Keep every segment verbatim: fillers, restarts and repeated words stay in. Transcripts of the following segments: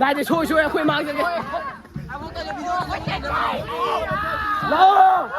ꯂꯥꯏꯗ ꯁꯣꯏ ꯁꯣꯏ ꯑꯩꯈꯣꯏ ꯃꯥꯡꯖꯒꯦ꯫ ꯂꯥꯛꯑꯣ꯫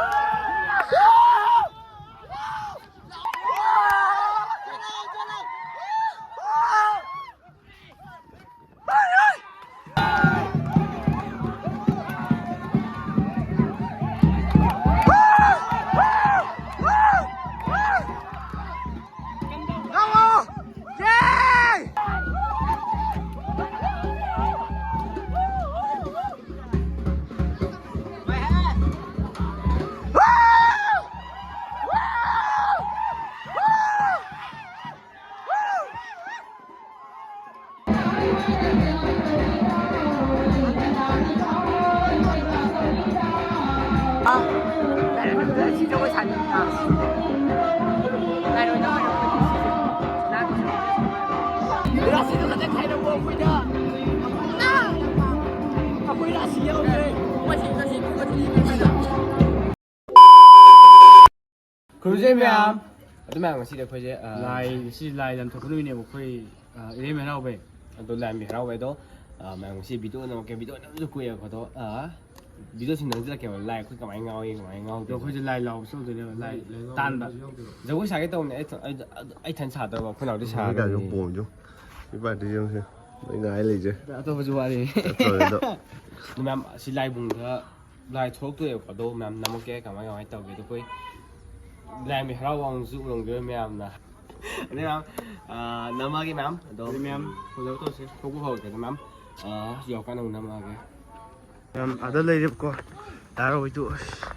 ꯈꯨꯔꯨꯝꯖꯩ ꯃꯌꯥꯝ꯫ ꯑꯗꯨ ꯃꯌꯥꯝ, ꯉꯁꯤꯗꯤ ꯑꯩꯈꯣꯏꯁꯦ, ꯑ, ꯂꯥꯏ, ꯉꯁꯤ ꯂꯥꯏ ꯂꯝ ꯊꯣꯛꯄ ꯅꯨꯃꯤꯠꯅꯦꯕ ꯑꯩꯈꯣꯏ, ꯑ, ꯏꯔꯩꯃ ꯍꯔꯥꯎꯕꯩ꯫ ꯑꯗꯣ ꯂꯥꯏꯔꯦꯝꯕꯤ ꯍꯔꯥꯎꯕꯩ ꯑꯗꯣ, ꯑ, ꯃꯌꯥꯝ, ꯉꯁꯤ ꯚꯤꯗꯤꯑꯣ ꯅꯝꯃꯛꯀꯦ꯫ ꯚꯤꯗꯤꯑꯣ ꯅꯝꯕꯁꯨ ꯀꯨꯏꯔꯦꯕꯀꯣ꯫ ꯑꯗꯣ, ꯑ, ꯚꯤꯗꯤꯑꯣꯁꯤ ꯅꯝꯁꯤꯜꯂꯛꯀꯦꯕ꯫ ꯂꯥꯏ ꯑꯩꯈꯣꯏ ꯀꯃꯥꯏꯅ ꯉꯥꯎꯏ, ꯀꯃꯥꯏꯅ ꯑꯗꯣ ꯉꯥꯎꯗꯦ꯫ ꯑꯩꯈꯣꯏꯁꯦ ꯂꯥꯏ ꯂꯥꯎꯕ ꯆꯠꯂꯨꯗꯣꯏꯅꯦꯕ, ꯂꯥꯏ ꯇꯥꯟꯕ꯫ ꯖꯒꯣꯏ ꯁꯥꯒꯦ ꯇꯧꯕꯅꯦ꯫ ꯑꯩ ꯊ-, ꯑꯩ, ꯑꯩ ꯏꯊꯟ ꯁꯥꯗꯧꯕ, ꯑꯩꯈꯣꯏ ꯅꯥꯎꯗꯤ ꯁꯥꯔꯅꯤ꯫ ꯄꯣꯝꯁꯨ꯫ ꯏꯕꯥꯗꯤ ꯌꯦꯡꯁꯦ꯫ ꯂꯣꯏ ꯉꯥꯏ ꯂꯩꯖꯦ꯫ ꯑꯇꯣꯞꯄꯁꯨ ꯋꯥꯠꯂꯤ꯫ ꯆꯠꯇꯣꯔꯦ ꯑꯗꯣ꯫ ꯃꯌꯥꯝ, ꯑꯁꯤ ꯂꯥꯏꯕꯨꯡꯗ ꯂꯥꯏ ꯊꯣꯛꯂꯛꯇꯣꯏꯅꯦꯕꯀꯣ꯫ ꯑꯗꯣ ꯃꯌꯥꯝ ꯅꯝꯃꯛꯀꯦ ꯀꯃꯥꯏ ꯀꯃꯥꯏꯅ ꯇꯧꯒꯦ꯫ ꯑꯗꯣ ꯑꯩꯈꯣꯏ ꯂꯥꯏꯔꯦꯝꯕꯤ ꯍꯔꯥꯎꯕ ꯑꯃꯨꯛꯁꯨ ꯎꯔꯝꯈꯤꯔꯣꯏ ꯃꯌꯥꯝꯅ꯫ ꯑꯗꯩ ꯃꯌꯥꯝ, ꯑ, ꯅꯝꯃꯛꯑꯒꯦ ꯃꯌꯥꯝ꯫ ꯑꯗꯣ ꯑꯗꯩ ꯃꯌꯥꯝ ꯐꯖꯕ ꯇꯧꯁꯦ꯫ ꯊꯣꯛꯄ ꯍꯧꯔꯛꯀꯦ ꯑꯗꯣ ꯃꯌꯥꯝ꯫ ꯑ, ꯌꯧꯔꯀꯥꯟꯗ ꯑꯃꯨꯛ ꯅꯝꯃꯛꯑꯒꯦ꯫ ꯃꯌꯥꯝ ꯑꯥꯗ ꯂꯩꯔꯦꯕꯀꯣ꯫ ꯗꯥ ꯔꯣꯍꯤꯠꯇꯨ꯫ ꯑꯁ꯫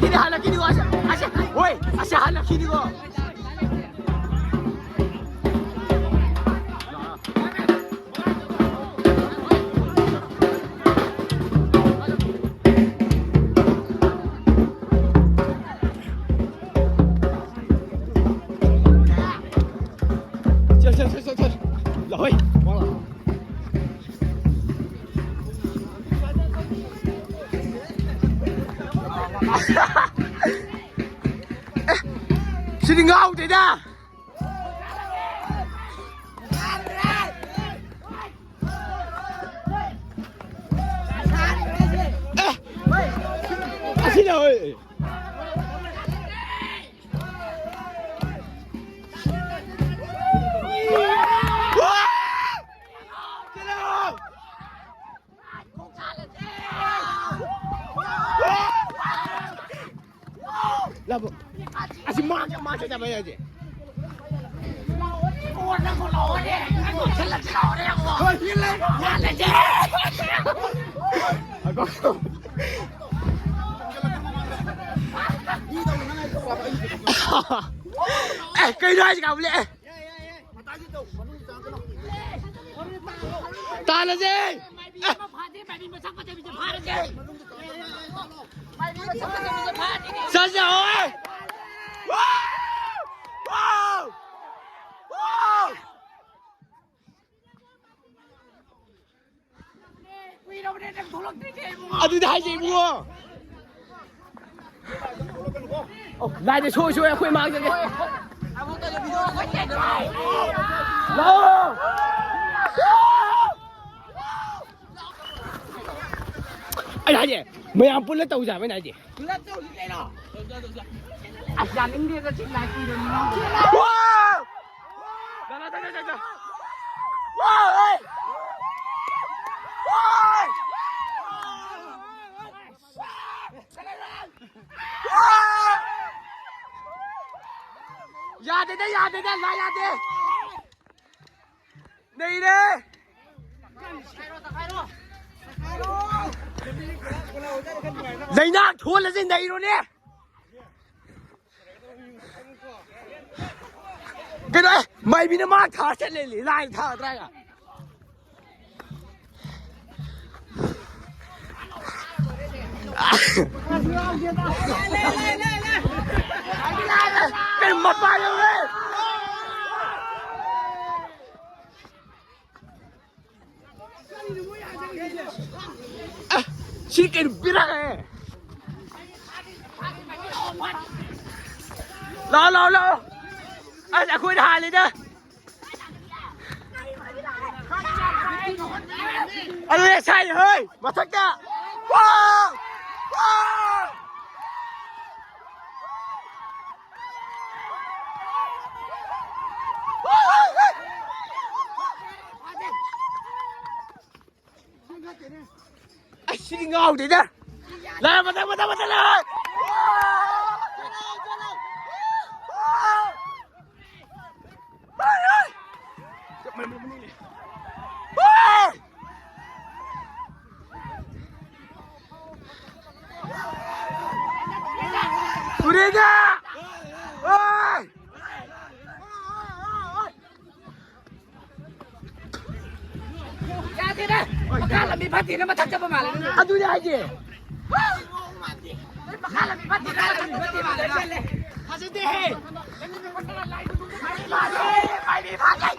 ꯁꯤꯗꯤ ꯍꯜꯂꯛꯈꯤꯅꯤꯀꯣ, ꯑꯁ, ꯑꯁ, ꯍꯣꯏ, ꯑꯁ, ꯍꯜꯂꯛꯈꯤꯅꯤꯀꯣ꯫ ꯆꯠ, ꯆꯠ, ꯆꯠ, ꯆꯠ, ꯆꯠ꯫ ꯂꯥꯛꯍꯣꯏ, ꯋꯥ ꯂꯥꯛ꯫ ꯑꯦ, ꯁꯤꯗꯤ ꯉꯥꯎꯗꯦꯗ꯫ ꯑꯦ, ꯑꯁꯤꯅ ꯍꯣꯏ꯫ ꯂꯥꯛꯑꯣ꯫ ꯑꯁꯤ ꯃꯥ, ꯃꯥ ꯆꯠ ꯆꯠꯄ ꯌꯥꯗꯦ꯫ ꯑꯦ, ꯀꯩꯅꯣ ꯍꯥꯏꯁꯤ, ꯀꯥꯕꯨꯂꯦ? ꯇꯥꯜꯂꯁꯦ! ꯆꯠꯁꯦ, ꯍꯣꯏ! ꯋꯥꯎ! ꯋꯥꯎ! ꯋꯥꯎ! ꯑꯗꯨꯗꯤ ꯍꯥꯏꯁꯦ, ꯏꯕꯨꯡꯉꯣ꯫ ꯑꯣ, ꯂꯥꯏꯗ ꯁꯣꯏ ꯁꯣꯏ ꯑꯩꯈꯣꯏ ꯃꯥꯡꯖꯒꯦ꯫ ꯂꯥꯛꯑꯣ꯫ ꯑꯩ ꯍꯥꯏꯁꯦ, ꯃꯌꯥꯝ ꯄꯨꯜꯂ ꯇꯧꯁꯦ ꯍꯥꯏꯕ ꯑꯩꯅ ꯍꯥꯏꯁꯦ꯫ ꯄꯨꯂꯞ ꯇꯧꯁꯤ ꯀꯩꯅꯣ꯫ ꯑꯁ, ꯌꯥꯅꯤꯡꯗꯦꯗ, ꯁꯤ ꯂꯥꯏ ꯀꯨꯏꯔꯕꯅꯤꯅ꯫ ꯋꯥ! ꯆꯠꯂꯣ, ꯆꯠꯂꯣ, ꯆꯠꯂꯣ꯫ ꯋꯥ! ꯍꯩ! ꯋꯥ! ꯌꯥꯗꯦꯗ, ꯌꯥꯗꯦꯗ, ꯂꯥ ꯌꯥꯗꯦ꯫ ꯅꯩꯔꯦ! ꯂꯩꯅꯥ ꯊꯣꯜꯂꯁꯤ, ꯅꯩꯔꯣꯅꯦ! ꯀꯩꯅꯣ, ꯑꯦ, ꯃꯥꯏꯕꯤꯅ ꯃꯥ ꯊꯥ ꯆꯠꯂꯦ, ꯂꯥꯏ ꯊꯥꯗ꯭ꯔꯥꯒ꯫ ꯀꯩꯅꯣ, ꯃꯄꯥ ꯌꯧꯔꯦ꯫ ꯑꯦ, ꯁꯤ ꯀꯩꯅꯣ ꯄꯤꯔꯛꯑꯦ꯫ ꯂꯥꯛꯑꯣ, ꯂꯥꯛꯑꯣ, ꯂꯥꯛꯑꯣ꯫ ꯑꯁ, ꯑꯩꯈꯣꯏꯅ ꯍꯥꯜꯂꯤꯗ꯫ ꯑꯗꯨꯅꯦ ꯁꯥꯏ ꯍꯣꯏ, ꯃꯊꯛꯇ꯫ ꯋꯥ! ꯋꯥ! ꯑꯁ, ꯁꯤꯗꯤ ꯉꯥꯎꯗꯦꯗ꯫ ꯂꯥ, ꯃꯊꯪ, ꯃꯊꯪ, ꯃꯊꯪ, ꯂꯥ꯫ ꯎꯔꯦꯗ! ꯑꯣꯏ! ꯌꯥꯗꯦꯗ! ꯃꯈꯥ ꯂꯝꯕꯤ ꯐꯠꯇꯦꯅ ꯃꯊꯛ ꯆꯠꯄ ꯃꯥꯜꯂꯦ ꯅꯪ꯫ ꯑꯗꯨꯅꯦ ꯍꯥꯏꯁꯦ꯫ ꯃꯈꯥ ꯂꯝꯕꯤ ꯐꯠꯇꯦꯅ ꯃꯊꯛ ꯆꯠꯄ ꯃꯥꯜꯂꯦ ꯅꯪ꯫ ꯐꯖꯗꯦꯍꯦ! ꯃꯥꯏꯕꯤ ꯐꯥꯒꯦ! ꯃꯥꯏꯕꯤ ꯐꯥꯒꯦ!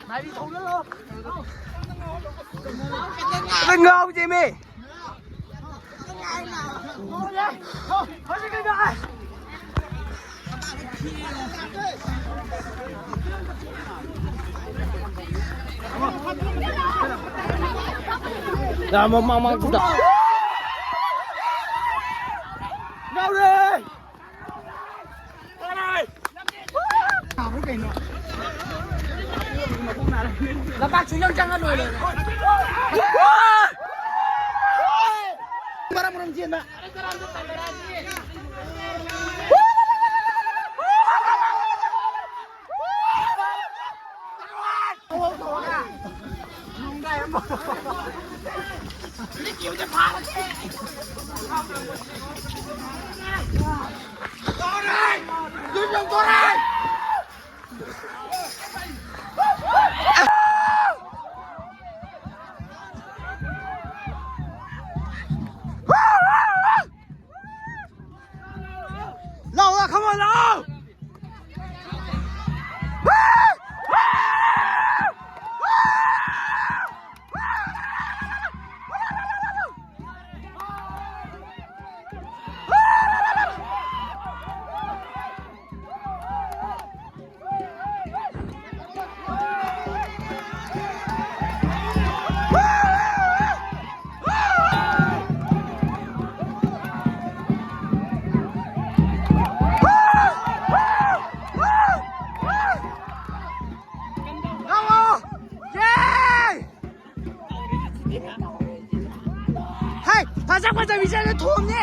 ꯃꯥꯏꯕꯤ ꯊꯧꯖꯜꯂꯣ! ꯅꯪ ꯉꯥꯎꯗꯦꯃꯦ! ꯌꯥ, ꯃꯃꯥꯡ, ꯃꯃꯥꯡ ꯈꯨꯗ꯫ ꯌꯥꯎꯔꯦ! ꯂꯝꯄꯥꯛꯁꯨ ꯌꯥꯝ ꯆꯪꯉ ꯂꯣꯏꯔꯦ꯫ ꯃꯔꯝ ꯃꯔꯝ ꯆꯦꯟꯕ꯫ ꯆꯠꯃꯤꯟꯅꯔꯒ ꯊꯣꯝꯅꯦ꯫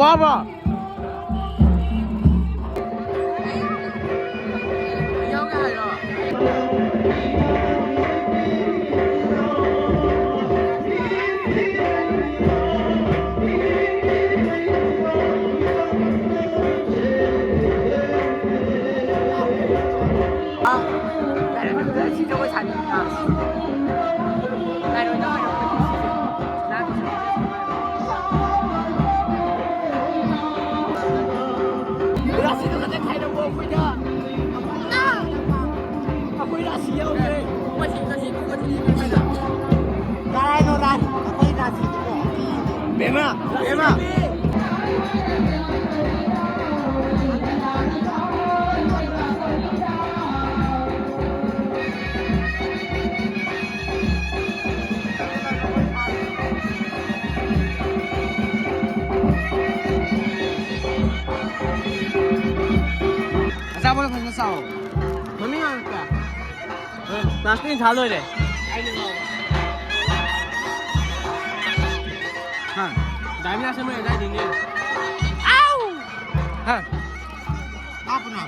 ꯋꯥꯕ꯫ ꯔꯥꯁꯤꯗꯣ ꯈꯛꯇ ꯈꯥꯏꯔꯛꯑꯣ ꯑꯩꯈꯣꯏꯗ꯫ ꯑꯩꯈꯣꯏ ꯔꯥꯁꯤ ꯌꯥꯎꯗ꯭ꯔꯦ꯫ ꯀꯥꯏ ꯍꯥꯏꯅꯣ ꯔꯥꯁꯤ? ꯑꯩꯈꯣꯏ ꯔꯥꯁꯤꯗꯨꯕꯨ꯫ ꯕꯦꯝꯃ, ꯕꯦꯝꯃ꯫ ꯑꯆꯥꯄꯣꯠ ꯐꯖꯅ ꯆꯥꯎ꯫ ꯃꯃꯤꯡ ꯍꯥꯡꯉꯛꯄ꯭ꯔꯥ? ꯍꯣꯏ, ꯀ꯭ꯂꯥꯁ ꯇꯦꯟ ꯊꯥ ꯂꯣꯏꯔꯦ꯫ ꯍꯥ? ꯗꯥꯏꯃꯤꯅꯥ ꯁꯦꯝꯕ ꯑꯗꯥꯏꯗꯩꯅꯦ꯫ ꯑꯥꯎ! ꯍꯥ? ꯀꯥꯞꯄꯨꯅꯣ꯫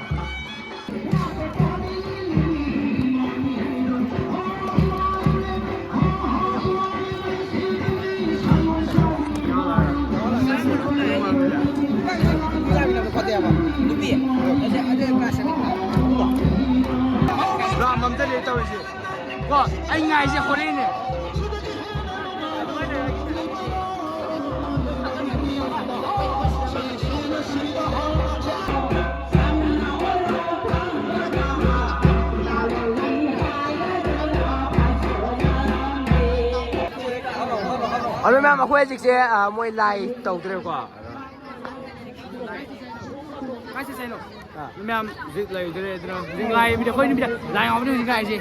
ꯔꯥꯝ ꯑꯝꯇ ꯂꯩ ꯇꯧꯔꯤꯁꯦ꯫ ꯀꯣ, ꯑꯩ ꯉꯥꯏꯁꯦ ꯍꯣꯔꯦꯟꯅꯦ꯫ ꯑꯗꯣ ꯃꯌꯥꯝ, ꯑꯩꯈꯣꯏ ꯍꯧꯖꯤꯛꯁꯦ, ꯑ, ꯃꯣꯏ ꯂꯥꯏ ꯇꯧꯗ꯭ꯔꯦꯕꯀꯣ꯫ ꯀꯥꯏ ꯆꯠꯁꯦ ꯍꯥꯏꯅꯣ? ꯑꯥ꯫ ꯃꯌꯥꯝ ꯍꯧꯖꯤꯛ ꯂꯩꯗꯣꯔꯦ ꯑꯗꯨꯅ ꯍꯧꯖꯤꯛ ꯉꯥꯏꯕꯤꯗ ꯑꯩꯈꯣꯏ ꯅꯨꯃꯤꯗꯥꯡ ꯂꯥꯏ ꯉꯥꯎꯕꯅꯤ ꯍꯧꯖꯤꯛ ꯉꯥꯏꯔꯤꯁꯦ꯫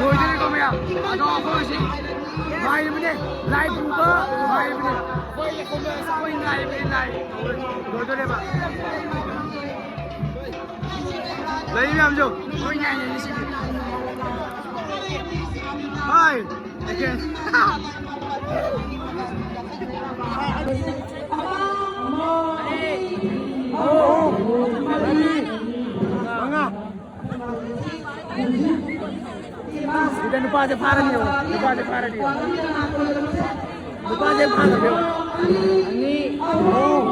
ꯂꯣꯏꯗꯣꯔꯦꯀꯣ ꯃꯌꯥꯝ꯫ ꯑꯗꯣ ꯑꯩꯈꯣꯏ ꯍꯧꯖꯤꯛ ꯉꯥꯏꯔꯤꯕꯅꯦ꯫ ꯂꯥꯏ ꯄꯨꯕ ꯉꯥꯏꯔꯤꯕꯅꯦ꯫ ꯑꯩꯈꯣꯏ ꯉꯥꯏꯔꯤꯕꯅꯦ ꯂꯥꯏ꯫ ꯂꯣꯏꯗꯣꯔꯦꯕ꯫ ꯂꯩ ꯃꯌꯥꯝꯁꯨ ꯂꯣꯏ ꯉꯥꯏꯅꯔꯤ ꯁꯤꯗꯤ꯫ ꯍꯥꯏ꯫ ꯑꯣꯀꯦ꯫ ꯑꯍꯨꯝ, ꯃꯔꯤ, ꯃꯉꯥ꯫ ꯁꯤꯗ ꯅꯨꯄꯥꯁꯦ ꯐꯥꯔꯅꯤ ꯌꯦꯡꯉꯣ꯫ ꯅꯨꯄꯥꯁꯦ ꯐꯥꯔꯅꯤ ꯌꯦꯡꯉꯣ꯫ ꯅꯨꯄꯥꯁꯦ ꯐꯥꯔꯅꯤ ꯌꯦꯡꯉꯣ꯫ ꯑꯅꯤ, ꯑꯍꯨꯝ,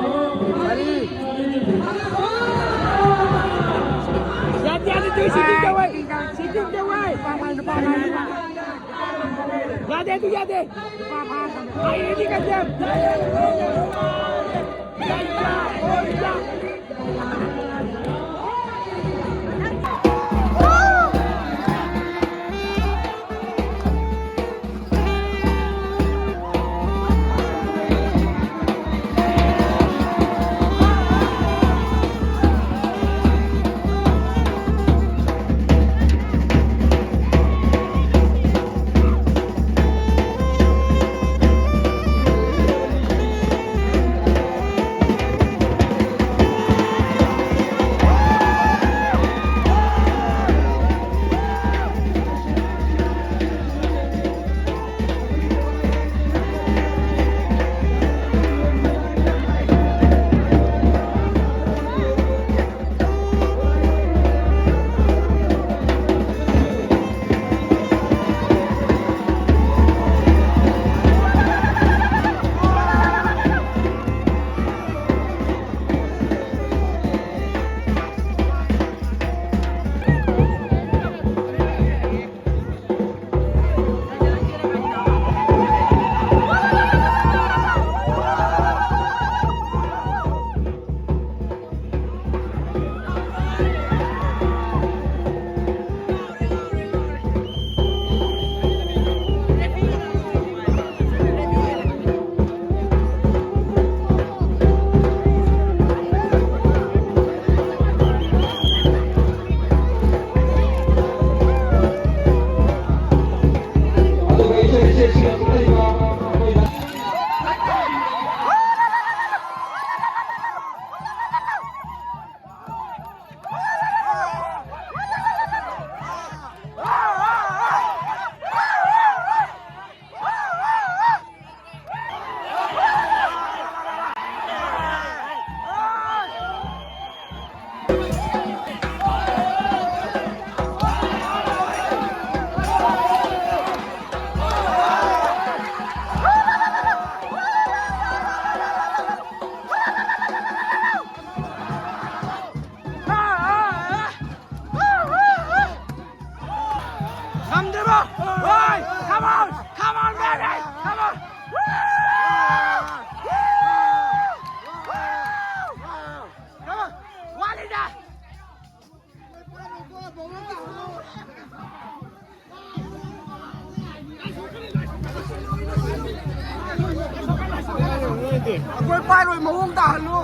ꯃꯔꯤ꯫ ꯌꯥꯗꯦ, ꯌꯥꯗꯦ, ꯇꯨ ꯁꯤꯇꯤꯡ ꯇꯧꯋꯦ꯫ ꯁꯤꯇꯤꯡ ꯇꯧꯋꯦ꯫ ꯌꯥꯗꯦ, ꯑꯗꯨ ꯌꯥꯗꯦ꯫ ꯑꯩꯗꯤ ꯀꯩꯗꯧ-, ꯑꯩꯈꯣꯏ ꯄꯥꯏꯔꯣꯏ, ꯃꯑꯣꯡ ꯇꯥꯍꯜꯂꯨ꯫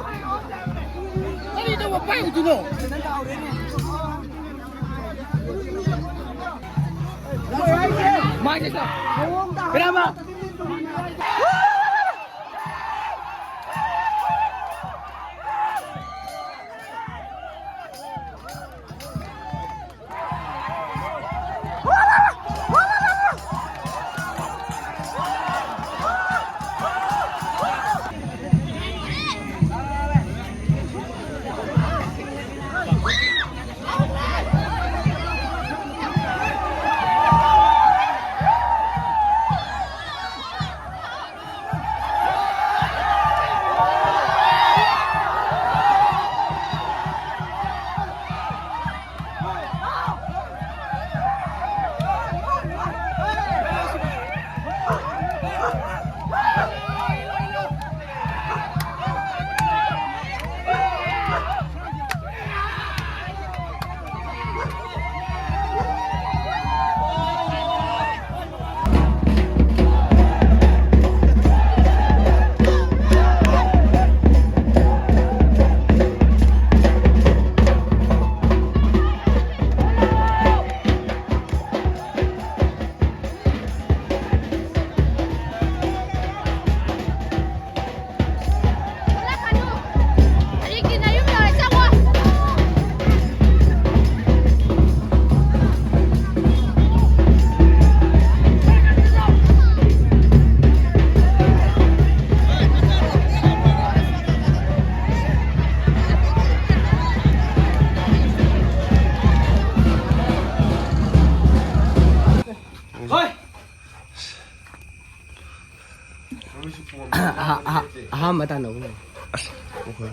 ꯀꯔꯤ ꯇꯧꯕ ꯄꯥꯏꯔꯨꯗꯣꯏꯅꯣ? ꯃꯥꯏꯁꯦ ꯁꯦ꯫ ꯃꯑꯣꯡ ꯇꯥꯍꯜꯂꯨ꯫ ꯕꯦꯔꯥꯃ꯫ ꯑꯍꯥ- ꯑꯍꯥ- ꯑꯍꯥꯟꯕ ꯇꯥꯟꯅꯕꯅꯦ꯫ ꯑꯁ, ꯑꯣꯈꯣꯏ꯫